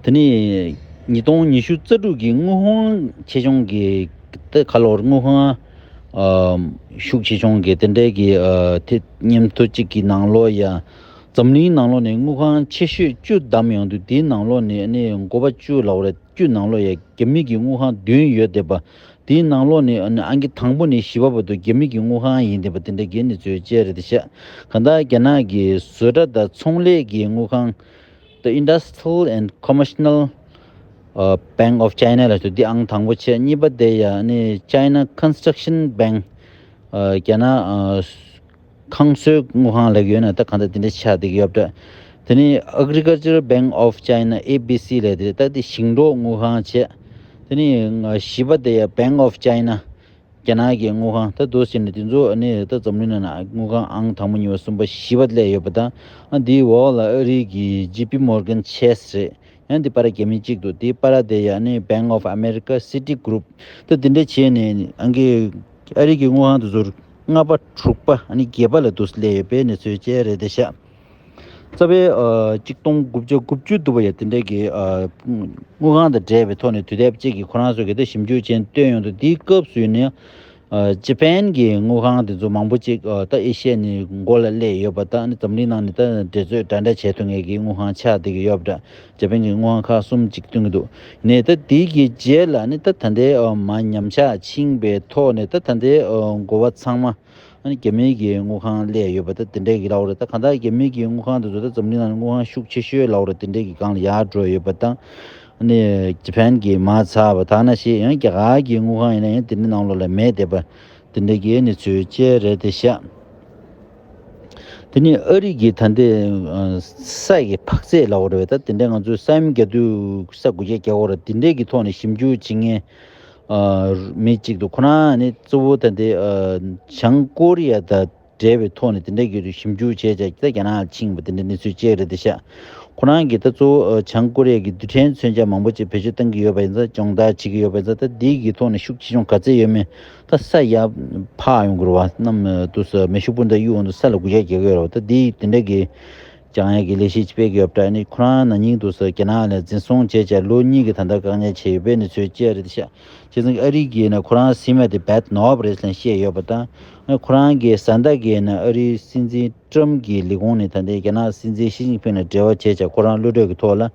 དེ་ནས་ཉིས་སྟོང་ཉི་ཤུ་རྩ་དྲུག་གི་དངུལ་ཁང་ཆེ་ཆུང་གི་ད་ག་ལོར་དངུལ་ཁང་ཨ་ཤུགས་ཆེ་ཆུང་གི་དེ་འདྲའི་གི་ཨ་དེ་མཉམ་དུ་གཅིག་གི་ནང་ལོགས་ཡ། འཛམ་གླིང་ནང་ལོགས་ནས་དངུལ་ཁང་ཆེ་ཤོས་བཅུ་བདམས་ཡོང་དུས་དེའི་ནང་ལོགས་ནས་ནི་འགོ་པ་བཅུ་ལབ་རེད། བཅུ་ནང་ལོགས་ཡ་རྒྱ་མི་གི་དངུལ་ཁང་བདུན་ཡོད་བསྡད་པ། དེའི་ནང་ལོགས་ནས་ཨ་ནི་ཨང་ཀི་དང་པོ་ནས་བཞི་པ་བར་དུ་རྒྱ་མི་གི་དངུལ་ཁང་ཡིན་བསྡད་པ་དེ་འདྲ་གི་གནས་ཚུལ་བཅས་རེད་བསྡད་ཤག་གང་ལྟར་རྒྱ་ནག་གི་བཟོ་གྲྭ་དང་ཚོང་ལས་ཀྱི་དངུལ་ཁང་། The Industrial and Commercial ཨ་Bank of China ལབ་དུས་འདི་ཨང་དང་པོ་བྱས། གཉིས་པ་དེ་ཡ་ནི་China Construction Bank ཨ་རྒྱ་ནག་ཨ་ཁང་བཟོའི་དངུལ་ཁང་ལབ་ཡོད་ན་ད་གང་ལྟར་དེ་འདྲ་ཆགས་བསྡད་ཀྱི་ཡོད་པ་འདྲ། དེ་ནས་Agricultural Bank of China A B C ལབ་དེ་ད་དེ་ཞིང་འབྲོག་དངུལ་ཁང་བྱས། དེ་ནས་བཞི་པ་དེ་ཡ་Bank of China རྒྱ་ནག་གི་དངུལ་ཁང་ད་འདུག་ཟེར་ནས་དེ་ཚོ་ནི་ད་འཛམ་གླིང་ནང་ན་དངུལ་ཁང་ཨང་དང་པོ་གཉིས་པ་གསུམ་པ་བཞི་པ་སླེབས་ཡོད་པ་དང་། ཨ་འདིའི་འོག་ལ་ཨ་རི་གི་J P Morgan Chase རེད། ཡང་འདི་པར་རྒྱ་མི་གཅིག་འདུག་འདིའི་པར་དེ་ཡ་ནི་Bank of America Citigroup ད་དེ་འདྲ་བྱས་ནས་ཨང་ཀི་ཨ་རི་གི་དངུལ་ཁང་དེ་ཚོ་ལྔ་པ་དྲུག་པ་ཨ་ནི་བརྒྱད་པ་ལ་འདུག་སླེབས་ཡོད་པའི་གནས་ཚུལ་བཅས་རེད་བསྡད་ཤག་རྩ་བའི་ཨ་གཅིག་སྟོང་དགུ་བརྒྱ་དགུ་བཅུ་འདུག་པ་ཡ་དེ་འདྲའི་གི་ཨ་དངུལ་ཁང་དང་འབྲེལ་བའི་ཐོག་ནས་དུས་དེབ་ཅིག་གིས་ཁོ་རང་ཚོ་གི་ད་ཞིབ་འཇུག་བྱས་བཏོན་ཡོང་དུས་དེའི་སྐབས་སུ་ཡིན་ན་ཨ་ཇ་པན་གི་དངུལ་ཁང་དེ་ཚོ་མང་པོ་ཅིག་ཨ་ད་ཨེ་ཤི་ཡ་ནས་མགོ་ལ་སླེབས་ཡོད་པ་དང་། ཨ་ནི་འཛམ་གླིང་ནང་ནས་ད་འགྲན་རྩོད་འདྲ་འདྲ་བྱེད་ཐུབ་མཁན་གི་དངུལ་ཁང་ཆགས་བསྡད་ཀྱི་ཡོད་པ་འདྲ། ཇ་པན་གི་དངུལ་ཁང་ཁག་གསུམ་ཅིག་བསྟུན་གྱི་འདུག་ནས་ད་དེའི་གི་རྗེས་ལ་ནི་ད་ད་ལྟའི་ཨ་མར་ཉམས་ཆག་ཕྱིན་པའི་ཐོག་ནས་ད་ད་ལྟའི་ཨ་འགོ་བ་ཚང་མ། ཨ་ནི་རྒྱ་མིའི་གི་དངུལ་ཁང་སླེབས་ཡོད་པ་ད་དེ་འདྲའི་གི་ལབ་རེད། ད་གང་ལྟར་རྒྱ་མིའི་གི་དངུལ་ཁང་དེ་ཚོ་ད་འཛམ་གླིང་ནང་དངུལ་ཁང་ཤུགས་ཆེ་ཤོས་ལབ་རེད། དེ་འདྲའི་གི་སྒང་ལ་ཡར་འགྲོ་ཡོད་པ་དང་། ཨ་ནི་ཇ་པན་གི་མར་ཚར་བ་ད་ནང་བཞིན་ཡང་རྒྱ་གར་གི་དངུལ་ཁང་ཡིན་ན་ཡང་དེ་འདྲའི་ནང་ལོགས་ལ་མེད་བསྡད་པ་དེ་འདྲའི་གི་གནས་ཚུལ་བཅས་རེད་བསྡད་ཤག་དེ་ནས་ཨ་རི་གི་ད་ལྟའི་ཨ་ས་ཡི་འཕར་ཚད་ལབ་རེད་པ། ད་དེ་འདྲའི་ང་ཚོའི་ས་ཡོམ་རྒྱག་དུས་ས་དགུ་བརྒྱ་རྒྱག་གི་ཡོད་རེད། དེ་འདྲའི་གི་ཐོག་ནས་ཞིབ་འཇུག་བྱེད་མཁན་ཨ་མི་གཅིག་འདུག་ཁོ་རང་ནི་གཙོ་བོ་ད་ལྟའི་ཨ་བྱང་ཀོ་རི་ཡ་དང་འབྲེལ་བའི་ཐོག་ནས་དེ་འདྲ་གི་ཞིབ་འཇུག་བྱས་བྱས་ད་རྒྱ་ནག་ལ་ཕྱིན་པ་དེ་འདྲ་གནས་ཚུལ་བཅས་རེད་བསྡད་ཤག་ཁོ་རང་གིས་ད་གཙོ་བོ་ཨ་བྱང་ཀོ་རི་ཡ་གི་རྡུལ་ཕྲན་མཚོན་ཆ་མང་པོ་ཅིག་བེད་སྤྱོད་གཏང་གི་ཡོད་པ་ཡིན་ཙང་། སྦྱོང་བརྡར་བྱེད་ཀྱི་ཡོད་པ་ཡིན་ཙང་། ད་འདི་གི་ཐོག་ནས་ཤུགས་ཆེ་ཆུང་ག་ཚད་ཡོད་མེད་ད་ས་ཡར་འཕར་ཡོང་གི་རེད་པ། གནམ་དུས་མེ་ཤུགས་འཕུར་མདའ་གཡུག་ཡོང་དུས་ས་ལ་འགུལ་སྐྱོད་རྒྱག་གི་ཡོད་རེད་པ། ད་འདི་དེ་འདྲ་གི་སྦྱང་ཡག་གི་ལས་གཞི་ཅིག་སྤེལ་གྱི་ཡོད་པ་འདྲ། ཨ་ནི་ཁོ་རང་ན་ནིང་དུས་སུ་རྒྱ་ནག་ལ་འཛིན་བཟུང་བྱས་བྱས་ལོ་གཉིས་ཀྱི་ད་ལྟ་བཀག་ཉར་བྱས་ཡོད་པའི་གནས་ཚུལ་བཅས་རེད་ཤག་བྱས་ཙང་ཨ་རི་གིས་ན་ཁོ་རང་ཟིན་པ་དེ་བད་ནོར་བ་རེད་ཟེར་ནས་བཤད་ཡོད་པ་དང་། ཨ་ཁོ་རང་གི་བཟའ་ཟླ་གིས་ན་ཨ་རིའི་སྲིད་འཛིན་ཀྲམ་གྱི་ལས་ཁུངས་ནས་ད་ལྟའི་རྒྱ་ནག་སྲིད་འཛིན་ཞི་ཅིན་ཕིང་ལ་འབྲེལ་བ་བྱས་བྱས་ཁོ་རང་གློད་གྲོལ་གྱི་ཐོག་ལ་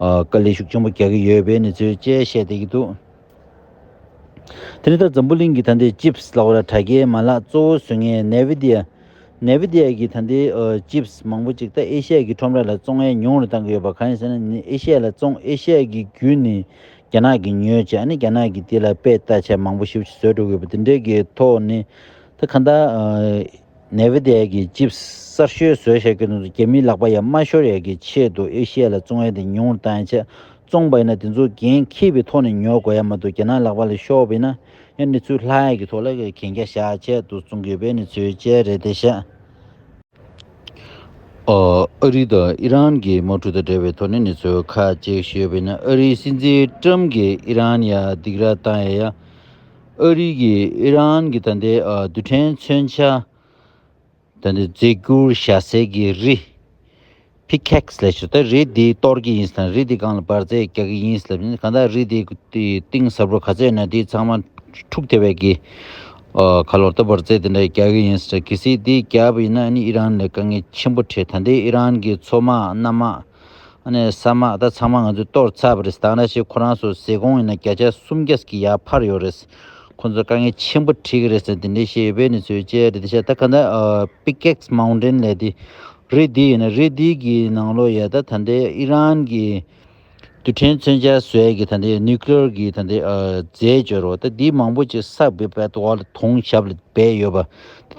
ཨ་དཀའ་ལས་ཤུགས་ཆེན་པོ་རྒྱག་གི་ཡོད་པའི་གནས་ཚུལ་བཅས་བཤད་བསྡད་ཀྱི་འདུག་དེ་ནས་ད་འཛམ་བུ་གླིང་གི་ད་ལྟའི་ཅིབས་ལབ་དགོས་རེད། དྲ་རྒྱའི་མ་ལག་གཙོ་བོ་བཟོ་མཁན་ནེ་བི་དི་ཡ། ནེ་བི་དི་ཡ་གི་ད་ལྟའི་ཨ་ཅིབས་མང་པོ་ཅིག་ད་ཨེ་ཤི་ཡ་གི་ཁྲོམ་ར་ལ་བཙོང་ཡ་ཉུང་རུ་བཏང་གི་ཡོད་པ་གང་ཡིན་ཟེར་ན། ཨེ་ཤི་ཡ་ལ་བཙོང་ཨེ་ཤི་ཡ་གི་བརྒྱུད་ནས་རྒྱ་ནག་གིས་ཉོས་བྱས། ཨ་ནི་རྒྱ་ནག་གིས་དེ་ལ་དཔེ་ལྟ་བྱས་མང་པོ་ཞེ་པོ་ཅིག་བཟོས་འགྲོ་གི་ཡོད་པ་དེ་འདྲའི་གི་ཐོག་ནས། ད་གང་ལྟར་ཨ་ནེ་བི་དི་ཡ་གི་ཅིབས་གསར་ཤོས་བཟོས་བཞག་གི་ནང་དུ་རྒྱ་མིའི་ལག་པ་ཡར་མ་ཤོར་ཡ་གི་ཆེད་དུ་ཨེ་ཤི་ཡ་ལ་བཙོང་ཡ་དེ་ཉུང་རུ་བཏང་ཡ་བྱས། བཙོང་པ་ཡིན་ན་དེ་ཚོ་འགན་འཁྱེར་བའི་ཐོག་ནས་ཉོ་དགོས་ཡ་མ་གཏོགས་རྒྱ་ནག་ལག་པ་ལ་ཤོར་བ་ཡིན་ན་ཡང་གནས་ཚུལ་ལྷག་ཡ་གི་ཐོག་ལ་གན་རྒྱ་བཞག་ཆེད་དུ་བཙོང་གི་ཡོད་པའི་གནས་ཚུལ་བཅས་རེད་དེ་ཤག་ཨ་རི་དང་ཨི་རན་གྱི་དམག་འཁྲུག་དང་འབྲེལ་བའི་ཐོག་ནས་གནས་ཚུལ་ཁག་ཅིག་ཞུས་པ་ཡིན་ན། ཨ་རིའི་སྲིད་འཛིན་ཀྲམ་གྱིས་ཨི་རན་ཡ་སྡིགས་ར་བཏང་ཡ་ཡ། ཨ་རི་གིས་ཨི་རན་གྱི་ད་ལྟའི་ཨ་རྡུལ་ཕྲན་མཚོན་ཆ་ད་ལྟའི་རྫས་འགྱུར་བཞག་སའི་གི་རི། པི་ཀེག་སི་ལབ་ཤག་ད་རི་འདི་གཏོར་གྱི་ཡིན་ཟེར་དང་། རི་འདི་སྒང་ལ་འབར་རྫས་རྒྱག་གི་ཡིན་ཟེར་ལབ་ཡིན། གང་ལྟར་རི་འདི་གཏིང་ཟབ་རོ་ག་ཚོད་ཡོད་ན་དེ་ཚང་མ་འཁྲུག་ཐེབས་པའི་གི་ཨ་ཁ་ལོར་ད་འབར་རྫས་དེ་འདྲ་རྒྱག་གི་ཡིན་ཟེར། གལ་སྲིད་དེ་རྒྱག་པ་ཡིན་ན་ཨ་ནི་ཨི་རན་ལ་དཀའ་ངལ་ཆེན་པོ་འཕྲད། ད་ལྟའི་ཨི་རན་གྱི་མཚོ་དམག་གནམ་དམག་ཨ་ནི་ས་དམག་ད་ཚང་མ་ང་ཚོས་གཏོར་ཚར་བ་རེད། ད་ནང་བཞིན་ཁོ་རང་ཚོ་ཟས་གོང་ཡིན་ན་བརྒྱ་ཆ་སུམ་བརྒྱ་ཞིག་ཡར་འཕར་ཡོད་རེད། ཁོ་ཚོ་དཀའ་ངལ་ཆེན་པོ་འཕྲད་ཀྱི་རེད་ཟེར་དེ་འདྲའི་བཤད་ཡོད་པའི་གནས་ཚུལ་བཅས་རེད་དེ་ཤག་ད་ག་ད་པི་ཀེག་སི་མའུན་ཊེན་ལབ་དེ་རི་འདི་ཡིན་ན། རི་འདི་གི་ནང་ལོགས་ཡ་ད་ད་ལྟའི་ཨི་རན་གྱི་རྡུལ་ཕྲན་མཚོན་ཆ་བཟོ་ཡས་ཀྱི་ད་ལྟའི་ནིའུ་ཀི་ལི་ཡར་གྱི་ད་ལྟའི་ཨ་རྫས་སྦྱོར་བ་ད་འདི་མང་པོ་ཅིག་ས་བབས་པའི་འོག་ལ་དོང་ཞབས་ལ་སྦས་ཡོད་པ།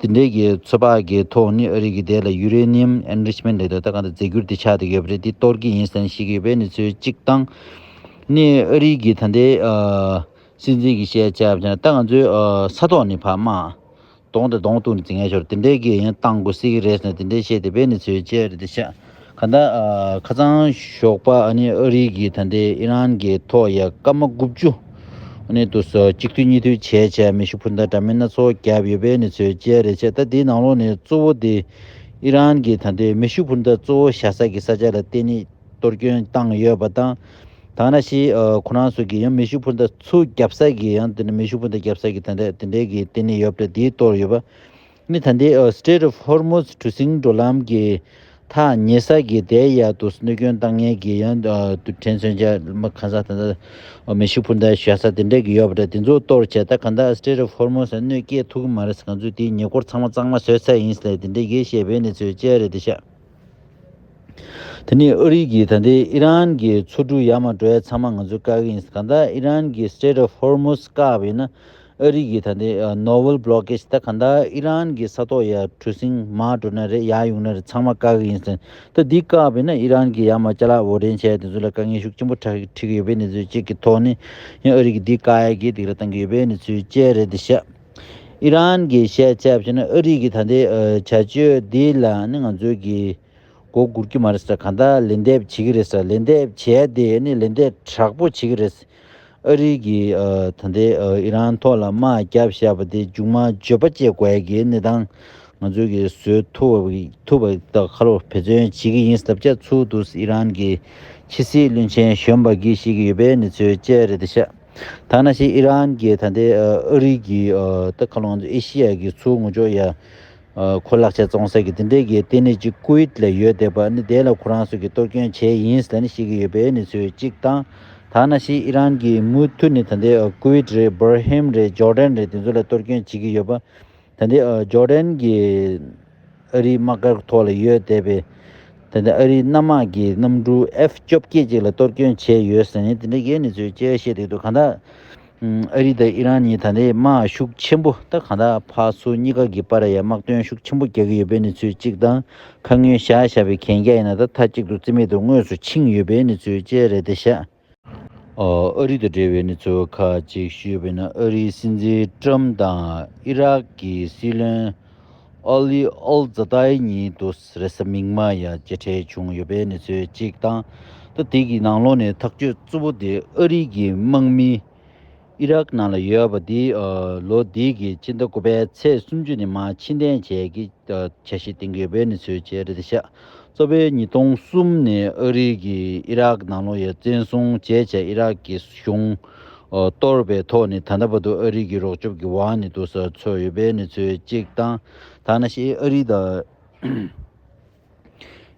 དེ་འདྲའི་གི་ཚོད་དཔག་གི་ཐོག་ནས་ཨ་རི་གི་དེ་ལ་ཡུ་རེ་ནི་ཡམ་ཨེན་རིཆ་མེན་ཊི་ལབ་དུས་ད་གང་ལྟར་རྫས་འགྱུར་དེ་ཆགས་བསྡད་ཡོད་པ་རེད། དེ་གཏོར་གྱི་ཡིན་ཟེར་ནས་བཤད་ཀྱི་ཡོད་པའི་གནས་ཚུལ་གཅིག་དང་། ནི་ཨ་རི་གི་ད་ལྟའི་ཨ་སྲིད་འཛིན་གྱི་བཤད་བྱས་པ་ན་ད་ང་ཚོའི་ཨ་ས་ཐོག་ནས་ཕར་དམག་གདོང་དང་གདོང་གཏུག་ནས་འཛིང་ཡས་ཞོར་དེ་འདྲའི་གི་ཡང་བཏང་དགོས་སྲིད་ཀྱི་རེད་ཟེར་ནས་དེ་འདྲའི་བཤད་བསྡད་པའི་གནས་ཚུལ་བཅས་རེད་དེ་ཤག་གང་ལྟར་ཨ་ཁ་སང་ཞོགས་པ་ཨ་ནི་ཨ་རི་གི་ད་ལྟའི་ཨི་རན་གྱི་ཐོག་ཡ་སྐར་མ་དགུ་བཅུ་ཨ་ནི་དུ་སོ་གཅིག་མཐུད་གཉིས་མཐུད་བྱས་བྱས་མེ་ཤུགས་འཕུར་མདའ་འདྲ་མིན་སྣ་ཚོགས་བརྒྱབ་ཡོད་པའི་གནས་ཚུལ་བཅས་རེད་བྱས། ད་དེའི་ནང་ལོགས་ནས་གཙོ་བོ་དེ་ཨི་རན་གྱི་ད་ལྟའི་མེ་ཤུགས་འཕུར་མདའ་གཙོ་བོ་བཞག་ས་གི་ས་ཆ་ལ་བརྟེན་ནས་གཏོར་སྐྱོན་བཏང་ཡོད་པ་དང་། ད་ནང་བཞིན་ཨ་ཁོ་རང་ཚོ་གིས་ཡང་མེ་ཤུགས་འཕུར་མདའ་ཚུར་བརྒྱབ་ས་གི་ཡང་དེ་ནས་མེ་ཤུགས་འཕུར་མདའ་བརྒྱབ་ས་གི་ད་ལྟ་དེ་འདྲའི་གི་བརྟེན་ནས་ཡོད་པ་འདི་གཏོར་ཡོད་པ། ནི་ད་ལྟའི་ཨ་Strait of Hormuz གྲུ་གཟིངས་འགྲོ་ལམ་གྱི་ཐག་ཉེ་ས་གི་དེ་ཡ་དུ་གནོད་སྐྱོན་བཏང་མཁན་གྱི་ཡང་ཨ་རྡུལ་ཕྲན་མཚོན་ཆ་མ་གང་ས་ད་ལྟ་མེ་ཤུགས་འཕུར་མདའ་བཞག་ས་དེ་འདྲ་གི་ཡོད་པ་འདྲ། དེ་ཚོ་གཏོར་བྱས་ད་གང་ལྟར་Strait of Hormuz ལ་གནོད་སྐྱེལ་ཐུབ་ཀྱི་མ་རེད་ཟེར། ང་ཚོས་དེའི་ཉེ་འཁོར་ཚང་མ་གཙང་མ་བཟོས་ཚར་ཡིན་ཟེར་དེ་འདྲ་གི་བཤད་པའི་གནས་ཚུལ་བཅས་རེད་དེ་ཤག་དེ་ནས་ཨ་རི་གིས་ད་ལྟའི་ཨི་རན་གྱི་མཚོ་གྲུ་ཡར་མར་འགྲོ་ཡ་ཚང་མ་ང་ཚོས་བཀག་གི་ཡིན། གང་ལྟར་ཨི་རན་གྱི་Strait of Hormuz བཀག་པ་ཡིན་ན་ཨ་རི་གིས་ད་ལྟའི་ཨ་naval blockade ད་གང་ལྟར་ཨི་རན་གྱི་ས་ཐོག་ཡར་གྲུ་གཟིངས་མར་འགྲོ་ན་རེད་ཡར་ཡོང་ན་རེད་ཚང་མ་བཀག་གི་ཡིན་ཟེར། ད་འདི་བཀག་པ་ཡིན་ན་ཨི་རན་གྱིས་ཡར་མར་ཅ་ལག་འོར་འདྲེན་བྱས་དེ་ཚོ་ལ་དཀའ་ངལ་ཤུགས་ཆེན་པོ་འཕྲད་འཕྲད་ཀྱི་ཡོད་པའི་གནས་ཚུལ་གཅིག་གི་ཐོག་ནས་ཡང་ཨ་རི་གིས་འདི་བཀག་ཡ་གི་སྡིགས་ར་བཏང་གི་ཡོད་པའི་གནས་ཚུལ་བཅས་རེད་དེ་ཤག་ཨི་རན་གྱིས་བཤད་བྱས་པ་ཡིན་ན་ཨ་རི་གིས་ད་ལྟའི་ཨ་བྱ་སྤྱོད་འདི་ལ་ནི་ང་ཚོས་ཀྱི་མགོ་སྒུར་གྱི་མ་རེད་ཟེར། གང་ལྟར་ལན་འདེབས་བྱེད་ཀྱི་རེད་ཟེར། ལན་འདེབས་བྱས་ཏེ་ནི་ལན་འདེབས་དྲག་པོ་བྱེད་ཀྱི་རེད། ཨ་རི་གིས་ཨ་ད་ལྟའི་ཨ་ཨི་རན་ཐོག་ལ་དམག་བརྒྱབ་བཞག་པ་དེ་མཇུག་མ་བརྗོད་པ་བཅད་དགོས་ཡ་གི་གནས་སྟངས་ང་ཚོས་ཀྱིས་བཟོ་ཐུབ་པ་ཐུབ་པ་དང་ཁ་ལོ་འབད་བརྩོན་བྱེད་ཀྱི་ཡིན་ཟེར། ད་ཚུར་དུ་ཨི་རན་གྱི་ཕྱི་སྲིད་བློན་ཆེན་གཞོན་པ་གིས་བཤད་ཀྱི་ཡོད་པའི་གནས་ཚུལ་བཅས་རེད་དེ་ཤག་ད་ནང་བཞིན་ཨི་རན་གྱིས་ད་ལྟའི་ཨ་ཨ་རི་གི་ཨ་ད་ཁ་ལོ་ང་ཚོ་ཨེ་ཤི་ཡ་གི་མཚོ་ངོས་ཕྱོགས་ཡ། ཨ་ཁོ་ལག་ཆ་བཙོང་ས་གི་དེ་འདྲའི་གི་ལྟེ་གནས་ཅིག་ཀུ་ཝེད་ལ་ཡོད་བསྡད་པ་ནི་དེ་ལ་ཁོ་རང་ཚོ་གིས་གཏོར་སྐྱོན་བྱས་ཡིན་ཟེར་ནས་བཤད་ཀྱི་ཡོད་པའི་གནས་ཚུལ་གཅིག་དང་། ད་ནང་བཞིན་ཨི་རན་གྱིས་མུ་མཐུད་ནས་ད་ལྟའི་ཨ་ཀུ་ཝེད་རེད། བར་ཧེམ་རེད། ཇོར་ཌན་རེད། དེ་ཚོ་ལ་གཏོར་སྐྱོན་བྱེད་ཀྱི་ཡོད་པ། ད་ལྟའི་ཨ་ཇོར་ཌན་གྱི་ཨ་རིའི་དམག་སྒར་ཐོག་ལ་ཡོད་བསྡད་པའི་ད་ལྟའི་ཨ་རིའི་གནམ་དམག་གི་གནམ་གྲུ་ཨེཕ་བཅོ་བརྒྱད་ཅིག་ལ་གཏོར་སྐྱོན་བྱས་ཡོད་ཟེར་ནས་དེ་འདྲའི་གི་གནས་ཚུལ་བཅས་བཤད་བསྡད་འདུག་གང་ལྟར། ཨ་རི་དང་ཨི་རན་གཉིས་ད་ལྟའི་དམག་ཤུགས་ཆེན་པོ་ད་གང་ལྟར་ཕར་ཚུར་གཉིས་ཀ་གི་བར་ཡ་དམག་དོན་ཤུགས་ཆེན་པོ་རྒྱག་གི་ཡོད་པའི་གནས་ཚུལ་གཅིག་དང་། ཁ་སྔོན་བཞག་བཞག་པའི་གན་རྒྱ་ཡིན་ན་ད་མཐའ་གཅིག་ཏུ་རྩིས་མེད་དུ་དངོས་སུ་ཕྱིན་ཡོད་པའི་གནས་ཚུལ་བཅས་རེད་དེ་ཤག་ཨ་རི་དང་འབྲེལ་བའི་གནས་ཚུལ་ཁག་ཅིག་ཞུས་པ་ཡིན་ན། ཨ་རིའི་སྲིད་འཛིན་ཀྲམ་དང་ཨི་རག་གི་སྲིད་བློན་ཨ་ལི་ཨལ་ཛ་ཏའི་གཉིས་དུ་རེས་གཟའ་མིག་དམར་ཡ་མཇལ་འཕྲད་བྱུང་ཡོད་པའི་གནས་ཚུལ་གཅིག་དང་། ད་དེ་གི་ནང་ལོགས་ནས་ཐག་གཅོད་གཙོ་བོ་དེ་ཨ་རི་གི་དམག་མི་ཨི་རག་ནང་ལ་ཡོད་པ་དེ་ཨ་ལོ་འདི་གི་ཕྱི་ཟླ་དགུ་པའི་ཚེས་སུམ་ཅུ་ནས་མར་ཕྱིར་འཐེན་བྱས་ཀྱི་ཨ་འཆར་གཞི་བཏིང་གི་ཡོད་པའི་གནས་ཚུལ་བཅས་རེད་དེ་ཤག་གཙོ་བོའི་ཉིས་སྟོང་གསུམ་ནས་ཨ་རི་གིས་ཨི་རག་ནང་ལོགས་ཡ་བཙན་བཟུང་བྱས་བྱས་ཨི་རག་གི་གཞུང་ཨ་གཏོར་བའི་ཐོག་ནས་ད་ལྟ་བར་དུ་ཨ་རི་གི་རོགས་སྐྱོབ་ཀྱི་འོག་ནས་འདུག་སེ་ཚུད་ཡོད་པའི་གནས་ཚུལ་གཅིག་དང་། ད་ནང་བཞིན་ཨ་རི་དང་།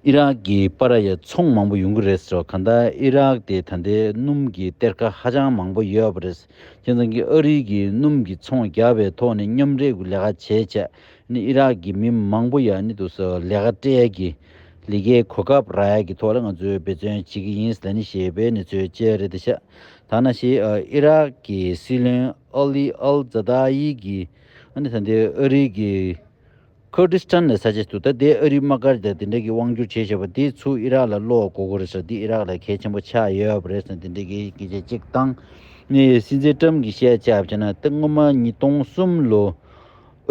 ཨི་རག་གི་པར་ཡ་ཚོང་མང་པོ་ཡོང་གི་རེད་ཟེར་བ། གང་ལྟར་ཨི་རག་དེ་ད་ལྟའི་སྣུམ་གྱི་གཏེར་ཁ་ཧ་ཅང་མང་པོ་ཡོད་པ་རེད། བྱས་ཙང་གི་ཨ་རི་གི་སྣུམ་གྱི་ཚོང་རྒྱག་པའི་ཐོག་ནས་མཉམ་འབྲེལ་གྱི་ལས་ཀ་བྱས་བྱས་ནི་ཨི་རག་གི་མི་མང་པོ་ཡ་ནི་འདུག་ཟེར་ལས་ཀ་སྤྲད་ཡ་གི་ལས་ཀའི་གོ་སྐབས་རག་ཡ་གི་ཐོག་ལ་ང་ཚོས་འབད་བརྩོན་བྱེད་ཀྱི་ཡིན་ཟེར་ནི་ཞེས་པའི་གནས་ཚུལ་བཅས་རེད་དེ་ཤག་ད་ནང་བཞིན་ཨི་རག་གི་སྲིད་བློན་ཨ་ལི་ཨལ་ཛ་ད་ཡི་གི་ཨ་ནི་ད་ལྟའི་ཨ་རི་གི་ཁུར་ཌི་སི་ཐན་ལ་ས་ཆ་ཞིག་འདུག་ད་དེ་ཨ་རིའི་དམག་སྒར་དང་དེ་འདྲ་གི་དབང་སྒྱུར་བྱས་བཞག་པ་དེ་ཚུར་ཨི་རག་ལ་སློག་དགོས་ཀྱི་རེད་ཟེར། དེ་ཨི་རག་ལ་གལ་ཆེན་པོ་ཆགས་ཡོད་པ་རེད་ཟེར། དེ་འདྲ་གི་སྐད་ཆ་གཅིག་དང་། ནས་སྲིད་འཛིན་ཏྲམ་གྱིས་བཤད་ཆགས་བྱས་ན་ད་སྔོན་མ་ཉིས་སྟོང་གསུམ་ལོ་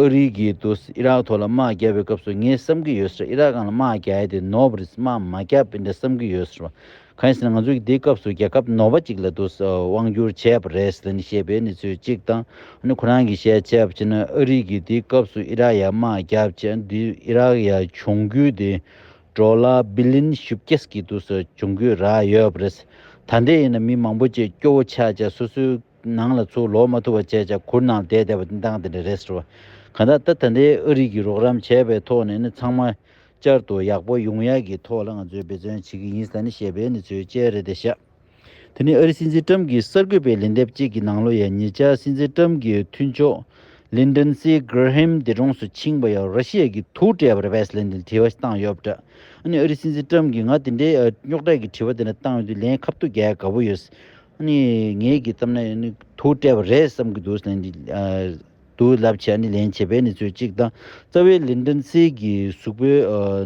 ཨ་རི་གིས་དུ་ཨི་རག་ཐོག་ལ་དམག་བརྒྱབ་པའི་སྐབས་སུ་ངས་བསམ་གྱི་ཡོད་ཟེར། ཨི་རག་སྒང་ལ་དམག་རྒྱག་ཡ་དེ་ནོར་བ་རེད། དམག་མ་བརྒྱབ་པ་འདྲ་བསམ་གྱི་ཡོད་ཟེར། གང་ཡིན་ཟེར་ན་ང་ཚོས་དེའི་སྐབས་སུ་རྒྱལ་ཁབ་ནོར་བ་ཅིག་ལ་དུ་དབང་བསྒྱུར་བྱས་པ་རེད་ཟེར་ནས་བཤད་པའི་གནས་ཚུལ་གཅིག་དང་། ཨ་ནི་ཁོ་རང་གིས་བཤད་བྱས་པ་བྱས་ན་ཨ་རི་གིས་དེའི་སྐབས་སུ་ཨི་རག་ཡར་དམག་བརྒྱབ་བྱས་དུས་ཨི་རག་ཡར་གྱོང་གུད་དེ་ཌོ་ལར་བི་ལི་ཡོན་བཞི་བརྒྱ་གི་དུས་སུ་གྱོང་གུད་རག་ཡོད་པ་རེད། ད་ལྟའི་ཡིན་ན་མི་མང་པོ་ཅིག་སྐྱོ་བོ་ཆགས་བྱས་སོ་སོའི་ནང་ལ་ཚུར་ལོག་མ་ཐུབ་པ་བྱས་བྱས་གུར་ནང་བསྡད་བསྡད་པ་དེ་འདྲ་དེ་འདྲ་རེད་ཟེར་བ། གང་ལྟར་ད་ད་ལྟའི་ཨ་རི་གིས་རོགས་རམ་བྱས་པའི་ཐོག་ནས་ནི་ཚང་མ་བསྐྱར་དུ་ཡག་པོ་ཡོང་ཡག་གི་ཐོག་ལ་ང་ཚོས་འབད་བརྩོན་བྱེད་ཀྱི་ཡིན་ཟེར་ནས་བཤད་པའི་གནས་ཚུལ་བཅས་རེད་དེ་ཤག་དེ་ནས་ཨ་རིའི་སྲིད་འཛིན་ཏྲམ་གྱིས་གསར་འགོད་པའི་ལན་འདེབས་གཅིག་གི་ནང་ལོ་ཡ་ཉེ་ཆར་སྲིད་འཛིན་ཏྲམ་གྱི་མཐུན་ཕྱོགས་ལིན་ཌན་སི་གྷར་ཧེམ་འདས་གྲོངས་སུ་ཕྱིན་པ་ཡང་ར་ཤི་ཡ་གིས་དུག་སྤྲད་པ་རེད་པས་ལན་དེ་དྲི་བ་བཏང་ཡོད་པ་འདྲ། ཨ་ནི་ཨ་རིའི་སྲིད་འཛིན་ཏྲམ་གྱིས་ང་དེ་འདྲའི་རྙོག་དྲ་གི་དྲི་བ་དེ་འདྲ་བཏང་ཡོང་དུས་ལན་ཁ་ཐུག་རྒྱག་དགའ་པོ་ཡོད། ཨ་ནི་ངས་ཀྱིས་བཏང་ན་ཨ་ནི་དུག་སྤྲད་པ་རེད་བསམ་གྱི་འདུག་ལན་དེ། དུག་ལབ་བྱས་ནས་ལན་བྱས་པའི་གནས་ཚུལ་གཅིག་དང་། རྩ་བའི་ལིན་ཌན་སི་གི་གཟུགས་པོའི་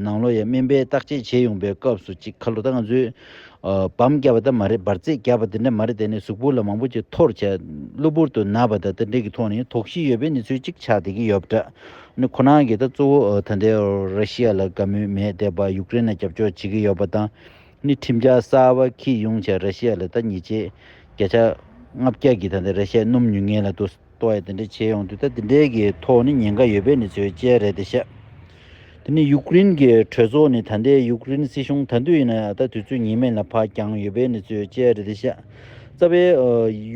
ནང་ལོགས་ཡ་སྨན་པས་བརྟག་དཔྱད་བྱེད་ཡོང་པའི་སྐབས་སུ་གཅིག་ཁ་ལོ་ད་ང་ཚོས་བམ་བརྒྱབ་པ་ད་མ་རེད། འབར་རྫས་བརྒྱབ་པ་དེ་འདྲ་མ་རེད། དེ་ནས་གཟུགས་པོ་ལ་མང་པོ་ཅིག་འཐོར་བྱས་གློ་བུར་དུ་ན་བ་དང་དེ་འདྲ་གི་ཐོག་ནས་དོགས་གཞི་ཡོད་པའི་གནས་ཚུལ་གཅིག་ཆགས་བསྡད་ཀྱི་ཡོད་པ་འདྲ། ཨ་ནི་ཁོ་རང་གིས་ད་གཙོ་བོ་ད་ལྟའི་ར་ཤི་ཡ་ལ་དགའ་མོས་མེད་བསྡད་པ། ཡུཀ་རེན་ལ་རྒྱབ་སྐྱོར་བྱེད་ཀྱི་ཡོད་པ་དང་། ནི་ཁྲིམས་འཆར་གསར་པ་འཁྱེར་ཡོང་བྱས་ར་ཤི་ཡ་ལ་ད་ཉེས་ཆད་བརྒྱ་ཆ་ལྔ་བརྒྱ་གི་ད་ལྟ་ར་ཤི་ཡའི་སྣུམ་ཉོ་མཁན་ལ་དུ་གཏོར་ཡ་དེ་འདྲ་བྱས་ཡོང་དུས་ད་དེ་འདྲའི་གི་ཐོག་ནས་ཉེན་ཁ་ཡོད་པའི་གནས་ཚུལ་བཅས་རེད་དེ་ཤག་དེ་ནས་ཡུཀ་རེན་གྱི་གྲོས་ཚོགས་ནས་ད་ལྟའི་ཡུཀ་རེན་སྲིད་གཞུང་ད་དུས་ཡིན་ན་ད་དུས་ཚོད་ངེས་མེད་ལ་ཕར་བརྐྱངས་ཡོད་པའི་གནས་ཚུལ་བཅས་རེད་དེ་ཤག་རྩ་བའི་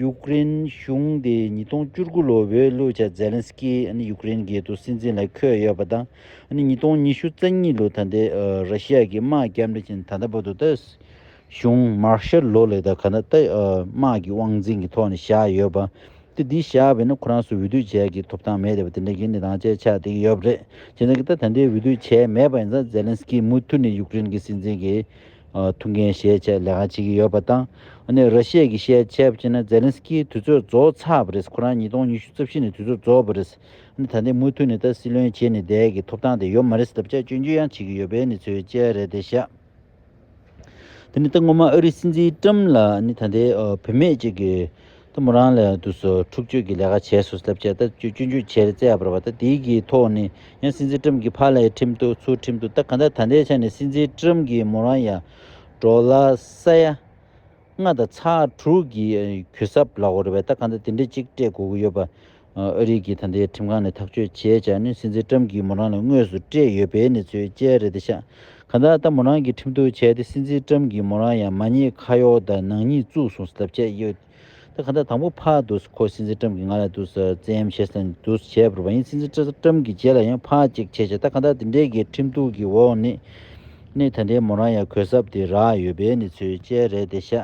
ཡུཀ་རེན་གཞུང་དེ་ཉིས་སྟོང་བཅུ་དགུ་ལོ་འོས་བླུགས་བྱས་ཛེ་ལན་སི་ཀི་ཨ་ནི་ཡུཀ་རེན་གྱི་དུ་སྲིད་འཛིན་ལ་འཁོད་ཡོད་པ་དང་། ཨ་ནི་ཉིས་སྟོང་ཉི་ཤུ་རྩ་གཉིས་ལོ་ད་ལྟའི་ར་ཤི་ཡ་གི་དམག་བརྒྱབ་འདྲ་བྱས་ད་ལྟ་བར་དུ་ད་གཞུང་མར་ཤལ་ལོ་ལས་ད་ག་ན་ད་དམག་གི་དབང་འཛིན་གྱི་ཐོག་ནས་བཞག་ཡོད་པ། དེ་འདི་བཞག་པས་ན་ཁོ་རང་ཚོ་འོས་བསྡུ་བྱས་ཀྱི་ཐོབ་ཐང་མེད་བསྡད་པ་དེ་འདྲ་གི་གནས་སྟངས་བཅས་ཆགས་བསྡད་ཀྱི་ཡོད་པ་རེད། བྱས་ཙང་གི་ད་ད་ལྟའི་འོས་བསྡུ་བྱས་མེད་པ་ཡིན་ཙང་ཛེ་ལན་སི་ཀི་མུ་མཐུད་ནས་ཡུཀ་རེན་གྱི་སྲིད་འཛིན་གྱི་ཐུགས་འགན་བཞེས་བྱས་ལས་ཀ་བྱེད་ཀྱི་ཡོད་པ་དང་། ཨ་ནི་ར་ཤི་ཡ་གིས་བཤད་བྱས་པ་བྱས་ན་ཛེ་ལན་སི་ཀི་དུས་ཚོད་རྫོགས་ཚར་བ་རེད། ཁོ་རང་ཉིས་སྟོང་ཉི་ཤུ་རྩ་བཞི་ནས་དུས་ཚོད་རྫོགས་པ་རེད། ཨ་ནི་ད་ལྟའི་མུ་མཐུད་ནས་ད་སྲིད་བློན་བྱས་ནས་བསྡད་ཀྱི་ཐོབ་ཐང་དེ་ཡོད་མ་རེད་ཟེར་ལབ་བྱས་སྐྱོན་བརྗོད་ཡང་བྱེད་ཀྱི་ཡོད་པའི་གནས་ཚུལ་བཅས་རེད་དེ་ཤག་དེ་ནི་ད་སྔོན་མ་ཨ་རིའི་སྲིད་འཛིན་ཏྲམ་ལ་ནི་ད་ལྟའི་ཨ་བུད་མེད་ཅིག་གིས་ད་མོ་རང་ལ་དུས་སུ་འཁྲུག་སྤྱོད་ཀྱི་ལས་ཀ་བྱས་སོང་ལབ་བྱས་ད་སྐྱོན་བརྗོད་བྱས་རེད་བརྩད་ཡ་བར་བ། ད་དེའི་གི་ཐོག་ནས་ཡང་སྲིད་འཛིན་ཏྲམ་གྱིས་ཕར་ལ་ཡ་ཁྲིམས་གཏུག་ཚུར་ཁྲིམས་གཏུག་ད་ག་འདྲ་ད་ལྟའི་ཆ་ནས་སྲིད་འཛིན་ཏྲམ་གྱིས་མོ་རང་ཡ་ཌོ་ལར་ས་ཡ་ལྔ་དང་ཚེག་དྲུག་གི་གུས་ཞབས་ལབ་དགོས་རེད་པས། ད་གང་ལྟར་དེ་འདྲ་གཅིག་སྤྲད་དགོས་ཀྱི་ཡོད་པ། ཨ་རི་གི་ད་ལྟའི་ཁྲིམས་ཁང་ནས་ཐག་གཅོད་བྱས་བྱས་ནས་སྲིད་འཛིན་ཏྲམ་གྱིས་མོ་རང་ལ་དངོས་སུ་སྤྲད་ཡོད་པའི་གནས་ཚུལ་བཅས་རེད་དེ་ཤག་གང་ལྟར་ད་མོ་རང་གིས་ཁྲིམས་གཏུག་བྱས་ཏེ་སྲིད་འཛིན་ཏྲམ་གྱིས་མོ་རང་ཡང་མ་ཉེས་ཁ་གཡོག་དང་ནག་ཉེས་བཙུགས་སོང་ལབ་བྱས་ཡོད། ད་གང་ལྟར་དང་པོ་ཕར་དུ་ཁོ་སྲིད་འཛིན་ཏྲམ་གྱིས་ང་ལ་དུ་བཙན་གཡེམ་བྱས་ཟིན་དུ་བྱས་པ་རེད་པ། ཡིན་སྲིད་འཛིན་ཏྲམ་གྱི་རྗེས་ལ་ཡང་ཕར་གཅིག་བྱས་བྱས་ད་གང་ལྟར་དེ་འདྲའི་གི་ཁྲིམས་གཏུག་གི་འོག་ནས་ནས་ད་ལྟའི་མོ་རང་ཡང་གུས་ཞབས་དེ་རག་ཡོད་པའི་གནས་ཚུལ་བཅས་རེད་དེ་ཤག